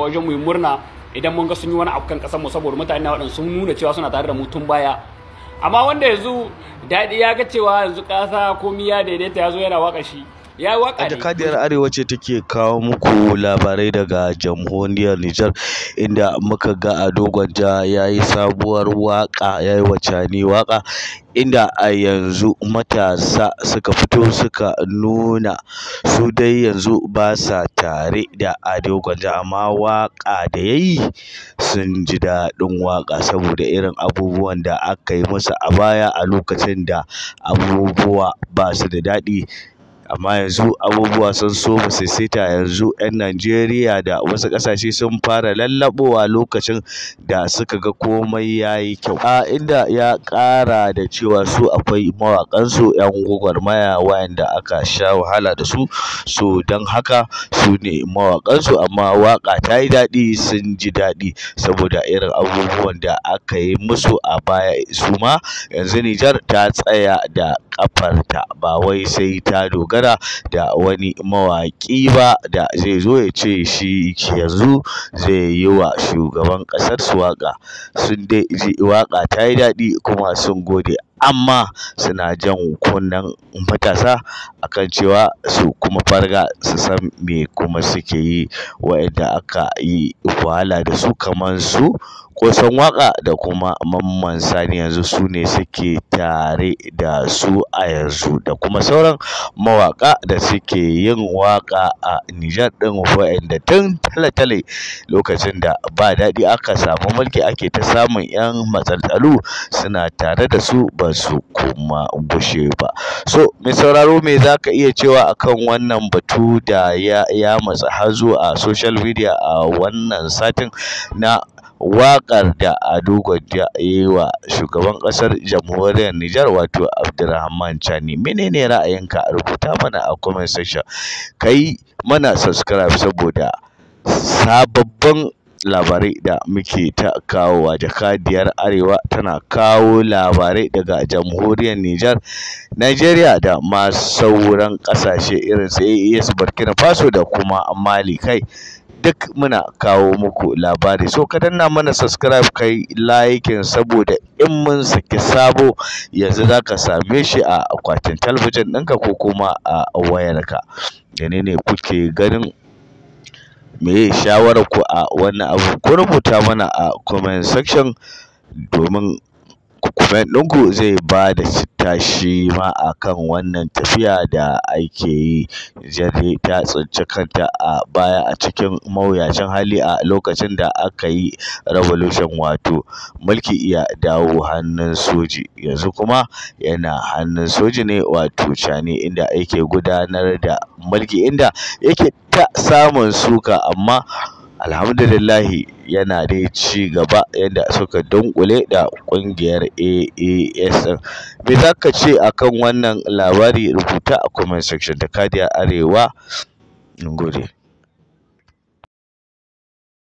wajen mu yi murna idan mun ga sun yi wani abu kan kasar mu, saboda mutane waɗanda sun nuna cewa suna tare da mu tun baya. Amma wanda yanzu daɗi ya ga cewa yanzu ƙasa komi ya daidaita, ya zo yana waka, shi ya yi waka ne. Jakadiyar Arewa ce take kawo muku labarai daga jamhuriyar Nijar, inda muka ga Ado Gwanja ya yi sabuwar waƙa, ya yi wa Cani waƙa, inda a yanzu matasa suka fito suka nuna su dai yanzu ba sa tare da Ado Gwanja, amma waƙa da ya yi sun ji daɗin waƙa saboda irin abubuwan da aka yi musu a baya a lokacin da abubuwa ba su da daɗi. Amma yanzu abubuwa sun soma saisaita, yanzu 'yan Najeriya da wasu ƙasashe sun fara lallaɓowa lokacin da suka ga komai ya yi kyau. A inda ya ƙara da cewa su akwai mawaƙansu 'yan gwagwarmaya waɗanda aka sha wahala da su, so don haka su ne mawaƙansu, amma waƙa ta yi daɗi, sun ji daɗi saboda irin abubuwan da aka yi musu a baya. Su ma yanzu Nijar ta tsaya da ƙafarta, ba wai sai ta dogara da wani mawaƙi ba da zai zo ya ce shi yanzu zai yi wa shugaban ƙasar su waƙa. Sun dai ji waƙa ta yi daɗi kuma sun gode, amma suna jan kunnen matasa akan cewa su kuma farga su san me kuma suke yi, waɗanda aka yi wahala da su kamar su Ƙosan Waƙa da kuma Mamman Sani yanzu su ne suke tare da su a yanzu, da kuma sauran mawaƙa da suke yin waƙa a Nijar ɗin, waɗanda tun tale-tale lokacin da ba daɗi aka samu mulki ake ta samun 'yan matsaltsalu, suna tare da su ba su kuma gushe ba. So mai sauraro, me za ka iya cewa akan wannan batu da ya matsa hazo a social media a wannan satin na waƙar da Ado Gwanja ya yi wa shugaban ƙasar jamhuriyar Nijar, wato Abdurrahman Chani? Menene ra'ayinka? Rubuta mana a comment section. Kai mana subscribe saboda sababbin labarai da muke ta kawowa. Jakadiyar Arewa tana kawo labarai daga jamhuriyar Nijar, Najeriya da ma sauran ƙasashe irin su AES, Burkina Faso da kuma Mali. Kai, duk muna kawo muku labari. So ka danna mana subscribe, kai liking, saboda in mun saki sabo yanzu za ka same shi a akwatin talabijin ɗinka ko kuma a wayarka. Menene kuke ganin, meye shawarar ku a wannan abu? Ku rubuta mana a comment section, domin comment ɗinku zai ba da citta shi ma a kan wannan tafiya da ake yi. Nijar dai ta tsinci kanta a baya a cikin mawuyacin hali a lokacin da aka yi revolution, wato mulki ya dawo hannun soji. Yanzu kuma yana hannun soji ne, wato Chani, inda yake gudanar da mulki, inda yake ta samun suka, amma alhamdulillahi yana dai ci gaba yadda suka dunƙule da ƙungiyar AAS ɗin. Me za ka ce akan wannan labari? Rubuta a comment section. Jakadiyar Arewa, mun gode.